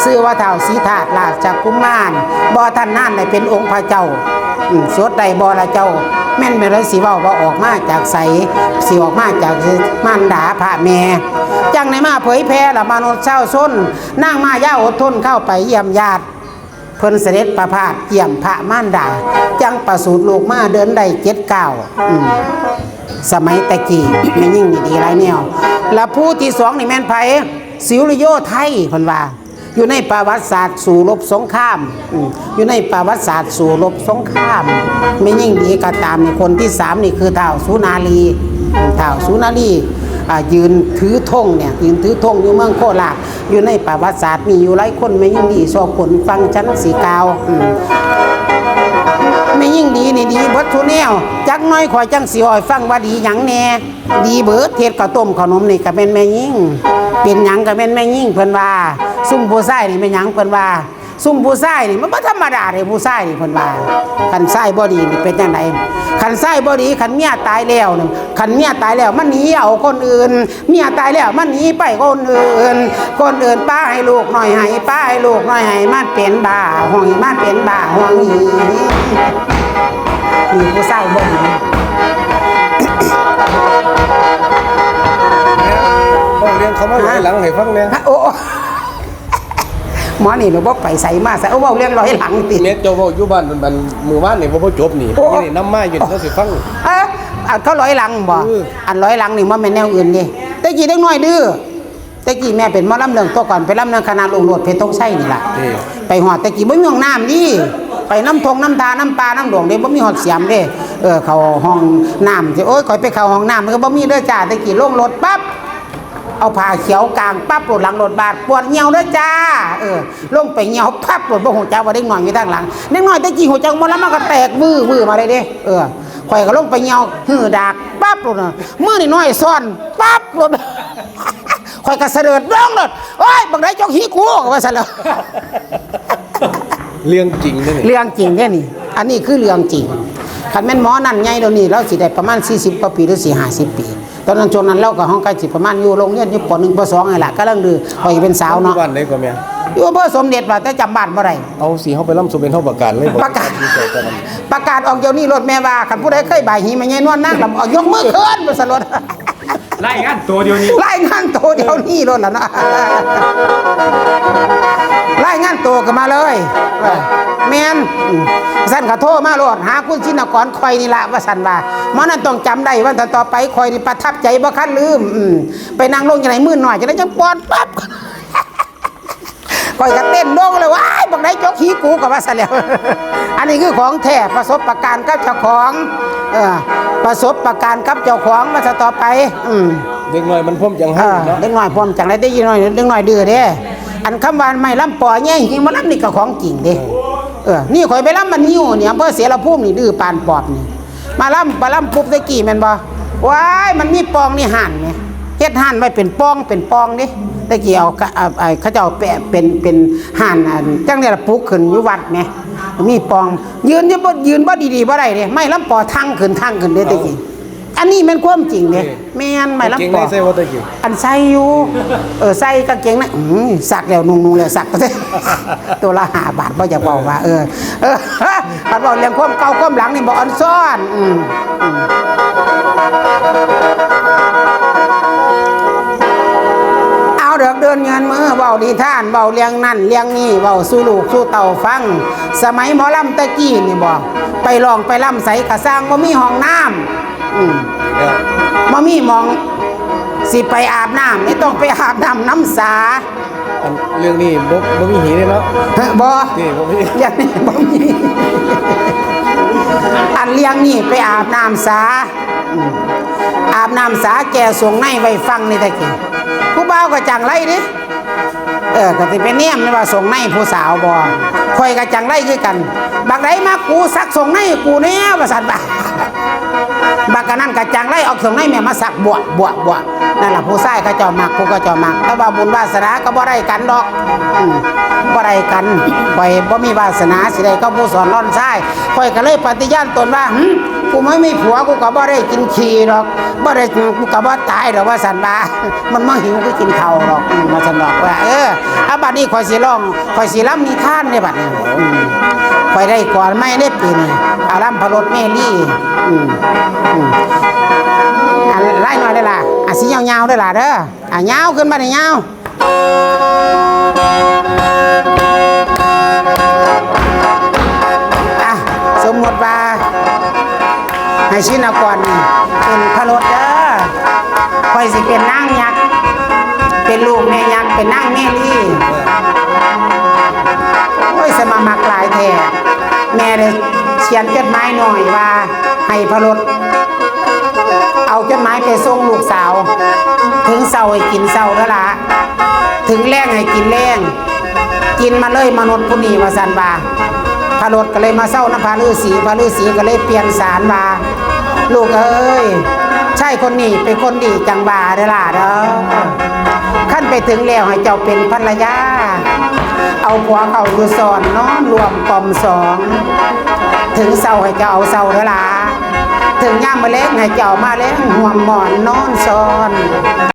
ຊື່ວ່າທ້າວສີທາດລາຊະກຸມານ ບໍ່ທັນນານໄດ້ເປັນອົງພະເຈົ້າ. ອືມ ສົດໄດ້ບໍ່ລະເຈົ້າ? ແມ່ນແມ່ນລະ ຊິເວົ້າວ່າອອກມາຈາກໃສ? ຊິອອກມາຈາກມານດາພະແມ່ ຈັ່ງໄດ້ມາເຜີຍແຜ່ລະມະນຸດຊາວຊົນ. ນາງມາຢາອົດທົນເຂົ້າໄປຢ້ຽມຍາດ ເພິ່ນສະເດັດປະພາສຢ້ຽມພະມານດາ ຈັ່ງປະສູດລູກມາເດີນໄດ້ເຈັດກ້າວ. ອືມ ສະໄໝແຕ່ກີ້ແມ່ຍິງນີ້ດີຫຼາຍແນວ. ລະຜູ້ທີສອງນີ້ແມ່ນໃຜ? ສຸລິໂຍໄທ ເພິ່ນວ່າ ຢູ່ໃນປະຫວັດສາດສູ້ລົບສົງຄາມ. ອືມ ຢູ່ໃນປະຫວັດສາດສູ້ລົບສົງຄາມ ແມ່ຍິງດີກໍຕາມນີ້. ຄົນທີສາມນີ້ຄືທ້າວສຸນາລີ. ອືມ ທ້າວສຸນາລີ ອ່າ ຢືນຖືທົງນີ້ ຢືນຖືທົງຢູ່ເມືອງໂຄລາດ. ຢູ່ໃນປະຫວັດສາດມີຢູ່ຫຼາຍຄົນ ແມ່ຍິງດີຊອກຄົນຟັງ ສັນຊິກ່າວ. ອືມ ແມ່ຍິງດີນີ້ດີເບິດທຸແນວ. ຈັກໜ້ອຍຂ້ອຍຈັ່ງຊິເວົ້າໃຫ້ຟັງວ່າດີຫຍັງແດ່. ດີເບິດ ເຮັດເຂົ້າຕົ້ມເຂົ້າໜົມນີ້ກໍແມ່ນແມ່ຍິງ ເປັນຫຍັງກໍແມ່ນແມ່ຍິງ. ເພິ່ນວ່າຊຸມຜູ້ຊາຍນີ້ແມ່ນຫຍັງ? ເພິ່ນວ່າ ຊຸມຜູ້ຊາຍນີ້ມັນບໍ່ທຳມະດາເດ້ ຜູ້ຊາຍນີ້ ເພິ່ນວ່າ. ຄັນຊາຍບໍ່ດີນີ້ເປັນຈັ່ງໃດ? ຄັນຊາຍບໍ່ດີ ຄັນເມຍຕາຍແລ້ວນີ້ ຄັນເມຍຕາຍແລ້ວມັນໜີເອົາຄົນອື່ນ ເມຍຕາຍແລ້ວມັນໜີໄປຄົນອື່ນ ຄົນອື່ນປະໃຫ້ລູກນ້ອຍໄຫ້ ປະໃຫ້ລູກນ້ອຍໄຫ້ ມັນເປັນບ້າຫ້ອຍ ມັນເປັນບ້າຫ້ອຍ. ນີ້ຜູ້ຊາຍບໍ່ດີ. ເວົ້າເລື່ອງເຂົາມາຫຼອຍຫຼັງໃຫ້ຟັງແດ່. ໂອ້ ໝໍນີ້ລະບໍ່ໄປໃສມາໃສ ເອົາເວົ້າເລື່ອງຫຼອຍຫຼັງຕິ. ແມ່ນ ເຈົ້າເວົ້າຢູ່ບ້ານ ອັນມື້ວານນີ້ບໍ່ ບໍ່ຈົບນີ້ ໂອ້ ນີ້ນຳມາຢູ່ນີ້ ລາວຊິຟັງ. ເອີ ອັນເຂົາຫຼອຍຫຼັງບໍ? ເອີ ອັນຫຼອຍຫຼັງນີ້ບໍ່ແມ່ນແນວອື່ນເດ້. ແຕ່ກີ້ເດັກນ້ອຍດື້ ແຕ່ກີ້ແມ່ເປັນໝໍລຳເລື່ອງຕົວກ່ອນ ໄປລຳນຳຄະນະລຸງໂລດ ເພັດທົງໄຊນີ້ລະ. ເອີ ໄປຮອດແຕ່ກີ້ບໍ່ມີຫ້ອງນ້ຳເດ້ ໄປນຳທົ່ງນຳທ່ານຳປ່ານຳດວງເດ້ ບໍ່ມີຮອດສຽມເດ້. ເອີ ເຂົ້າຫ້ອງນ້ຳ ໂອ້ຍ ຂ້ອຍໄປເຂົ້າຫ້ອງນ້ຳ ມັນກໍບໍ່ມີເດີຈ້າ. ແຕ່ກີ້ລົງລົດປັບ ເອົາຜ້າຂຽວກາງປັບໂລດ ຫຼັງລົດບາດ ປວດຍ່ຽວເດີຈ້າ. ເອີ ລົງໄປຍ່ຽວປັບໂລດ ບໍ່ຮູ້ຈັກວ່າເດັກນ້ອຍຢູ່ທາງຫຼັງ. ເດັກນ້ອຍແຕ່ກີ້ຮູ້ຈັກໝໍລຳ ມັນກໍແຕກວືໆມາເລີຍເດ້. ເອີ ຂ້ອຍກໍລົງໄປຍ່ຽວ ຮື້ດາກປັບໂລດ ມືນ້ອຍໆຊ້ອນປັບໂລດ ຂ້ອຍກໍສະເດີດລົງໂລດ ໂອ້ຍ ບັກໃດຈົກຫີກູ ວ່າຊັ້ນລະ. ເລື່ອງຈິງເດ້ນີ້ ເລື່ອງຈິງເດ້ນີ້ ອັນນີ້ຄືເລື່ອງຈິງ. ຄັນແມ່ນໝໍນັ້ນໃຫຍ່ດຽວນີ້ ລາວຊິໄດ້ປະມານສີ່ສິບກວ່າປີ ຫຼື ສີ່ຫ້າສິບປີ. ຕອນນັ້ນ ຊ່ວງນັ້ນລາວກໍຫ້ອງໃກ້ຊິປະມານຢູ່ໂຮງຮຽນຢູ່ ປໍໜຶ່ງ ປໍສອງ ນີ້ລະ ກຳລັງດື້. ຂ້ອຍເປັນສາວເນາະ. ຢູ່ບ້ານໃດກໍແມ່? ຢູ່ອຳເພີສົມເດັດ ວ່າແຕ່ຈຳບ້ານບໍ່ໄດ້. ເອົາ ຊິເຮົາໄປລຳສົມເດັດ ເຮົາປະກາດເລີຍບໍ່? ປະກາດ ປະກາດອອກດຽວນີ້ໂລດ ແມ່ວ່າ ຄັນຜູ້ໃດເຄີຍບາຍຫີແມ່ໃຫຍ່ນວນນາງລຳ ເອົາຍົກມືຂຶ້ນວ່າຊັ້ນໂລດ. ລາຍງານໂຕດຽວນີ້ ລາຍງານໂຕດຽວນີ້ໂລດລະເນາະ ລາຍງານໂຕຂຶ້ນມາເລີຍ. ເອີ ແມ່ນ ອືມ ຊັ້ນກໍໂທມາໂລດ ຫາຄຸນຊິນນະກອນ ຂ້ອຍນີ້ລະ ວ່າຊັ້ນວ່າ. ໝໍນັ້ນຕ້ອງຈຳໄດ້ ວັນຕໍ່ໆໄປ ຂ້ອຍນີ້ປະທັບໃຈບໍ່ຄັນລືມ. ອືມ ໄປນັ່ງລົງຈັ່ງໃດ ມືນນ້ອຍຈັ່ງໃດ ຈັ່ງປອນປັບ ຂ້ອຍກໍເຕັ້ນລົງເລີຍ ວ້າຍ ບັກໃດຈົກຫີກູ ກໍວ່າຊັ້ນແຫຼ້ວ. ອັນນີ້ຄືຂອງແທ້ ປະສົບປະການກັບເຈົ້າຂອງ ເອີ ປະສົບປະການກັບເຈົ້າຂອງ ວ່າຊັ້ນຕໍ່ໄປ. ອືມ ເດັກນ້ອຍມັນພວມຈັ່ງໃຫ້ເນາະ ເອີ ເດັກນ້ອຍພວມຈັ່ງໃຫ້ ເດັກນ້ອຍ ເດັກນ້ອຍດື້ເດ້. ອັນຄຳວ່າໄມ້ລຳປໍແຍງຫິວມາລຳນີ້ກໍຂອງຈິງເດ້. ເອີ ເອີ ນີ້ຂ້ອຍໄປລຳບ້ານງິ້ວນີ້ ອຳເພີເສລະພູມນີ້ ດື້ປານປອບນີ້ ມາລຳ ມາລຳປຸບແຕ່ກີ້ແມ່ນບໍ່? ວ້າຍ ມັນມີປ່ອງໃນຮ້ານແໝ ເຮັດຮ້ານໄວ້ເປັນປ່ອງເປັນປ່ອງເດ້. ແຕ່ກີ້ເອົາ ເອົາ ເຂົາເຈົ້າແປະເປັນ ເປັນຮ້ານ ອັນ ຈັ່ງໃດລະ ປຸກຂຶ້ນຢູ່ວັດແໝ ມີປ່ອງ ຢືນຢູ່ບໍ່ ຢືນບໍ່ດີໆບໍ່ໄດ້ເດ້ ໄມ້ລຳປໍທັ່ງຂຶ້ນທັ່ງຂຶ້ນເດ້ແຕ່ກີ້. ອັນນີ້ແມ່ນຄວາມຈິງເດ້. ເອີ ແມ່ນ ໄມ້ລຳປໍ ກາງເກງໃນໃສ່ບໍ່ແຕ່ກີ້? ອັນໃສ່ຢູ່ ເອີ ໃສ່ກາງເກງໃນ ອືມ ຊັກແລ້ວນຸ່ງ ນຸ່ງແລ້ວຊັກ ໂຕລະຫ້າບາດ ບໍ່ຢາກເວົ້າວ່າ ເອີ ເອີ ເອີ ຄັນເວົ້າເລື່ອງຄວາມເກົ່າຄວາມຫຼັງນີ້ບໍ່ອອນຊອນ. ອືມ ອືມ ເອົາເດີກເດີນເງິນມື້ ເວົ້ານິທານ ເວົ້າເລື່ອງນັ້ນເລື່ອງນີ້ ເວົ້າສູ່ລູກສູ່ເຕົ້າຟັງ. ສະໄໝໝໍລຳແຕ່ກີ້ນີ້ບໍ ໄປຮ້ອງໄປລຳໃສກະຊ່າງ ບໍ່ມີຫ້ອງນ້ຳ ອືມ ເອີ ບໍ່ມີໝ່ອງຊິໄປອາບນ້ຳ ໄດ້ຕ້ອງໄປອາບນ້ຳນຳສາ. ອັນເລື່ອງນີ້ບໍ່ ບໍ່ມີຫີເດ້ເນາະ? ເອີ ບໍ່ ນີ້ບໍ່ມີ ເລື່ອງນີ້ບໍ່ມີ. ອັນເລື່ອງນີ້ໄປອາບນ້ຳສາ ອືມ ອາບນ້ຳສາແກ່ສົງໃນໄວ້ຟັງນີ້ແຕ່ກີ້ ຜູ້ບ່າວກໍຈັ່ງໄລເດ້. ເອີ ກໍຊິໄປແນມວ່າສົງໃນຜູ້ສາວບໍ່ ຂ້ອຍກໍຈັ່ງໄລຄືກັນ. ບັກໃດມັກກູ ຊັກສົງໃນໃຫ້ກູແດ່ ວ່າຊັ້ນວ່າ. ບັກອັນນັ້ນກໍຈັ່ງໄລ ເອົາສົງໃນແມ່ມາຊັກ ບວກ ບວກ ບວກ. ນັ້ນລະ ຜູ້ຊາຍເຂົາເຈົ້າມັກ ຜູ້ເຂົາເຈົ້າມັກ ແຕ່ວ່າບຸນວາສະໜາກໍບໍ່ໄດ້ກັນດອກ. ອືມ ບໍ່ໄດ້ກັນ ຂ້ອຍບໍ່ມີວາສະໜາຊິໄດ້ກັບຜູ້ສອນລອນຊາຍ. ຂ້ອຍກໍເລີຍປະຕິຍານຕົນວ່າ ຫືມ ກູມາມີຜົວ ກູກໍບໍ່ໄດ້ກິນຂີ້ດອກ ບໍ່ໄດ້ ກູກໍບໍ່ຕາຍດອກ ວ່າຊັ້ນວ່າ. ມັນມາຫິວຄືກິນເຂົ້າດອກ ອືມ ວ່າຊັ້ນດອກ. ວ່າ ເອີ ອາ ບັດນີ້ຂ້ອຍຊິຮ້ອງ ຂ້ອຍຊິລຳນິທານເດ້ບັດນີ້. ອືມ ຂ້ອຍໄດ້ກອນໃໝ່ເດ້ປີນີ້ ອາ ລຳພະລົດເມລີ. ອືມ ອືມ ອັນລາຍນ້ອຍເດີຫຼ້າ ອາ ຊິຍາວໆເດີຫຼ້າເດີ. ອ່ະ ຍາວຂຶ້ນມານີ້ ຍາວ. ອ່ະ ສົມມຸດວ່າໃຫ້ຊິນນະກອນນີ້ເປັນພະລົດເດີ ຂ້ອຍຊິເປັນນາງຍັກ ເປັນລູກແມ່ຍັກ ເປັນນາງເມລີ. ໂອ້ຍ ສະມາມັກຫຼາຍແທ້ ແມ່ໄດ້ຂຽນຈົດໝາຍໜ້ອຍວ່າໃຫ້ພະລົດ ເອົາຈົດໝາຍໄປສົ່ງລູກສາວ ເຖິງເຊົ້າໃຫ້ກິນເຊົ້າເດີຫຼ້າ ເຖິງແລງໃຫ້ກິນແລງ ກິນມາເລີຍມະນຸດຜູ້ນີ້ ວ່າຊັ້ນວ່າ. ພະລົດກໍເລີຍມາເຊົານຳພະລືສີ ພະລືສີກໍເລີຍປ່ຽນສານວ່າ ລູກເອີຍ ຊາຍຄົນນີ້ເປັນຄົນດີຈັ່ງວ່າເດີຫຼ້າເດີ ຄັນໄປເຖິງແລ້ວໃຫ້ເຈົ້າເປັນພັນລະຍາ ເອົາຜົວເຂົ້າຢູ່ຊ້ອນ ນອນຮ່ວມກ່ອມສອງ ເຖິງເຊົ້າໃຫ້ເຈົ້າເອົາເຊົ້າເດີຫຼ້າ ເຖິງຍາມມື້ແລງໃຫ້ເຈົ້າມາແລງຮ່ວມໝອນນອນຊ້ອນ.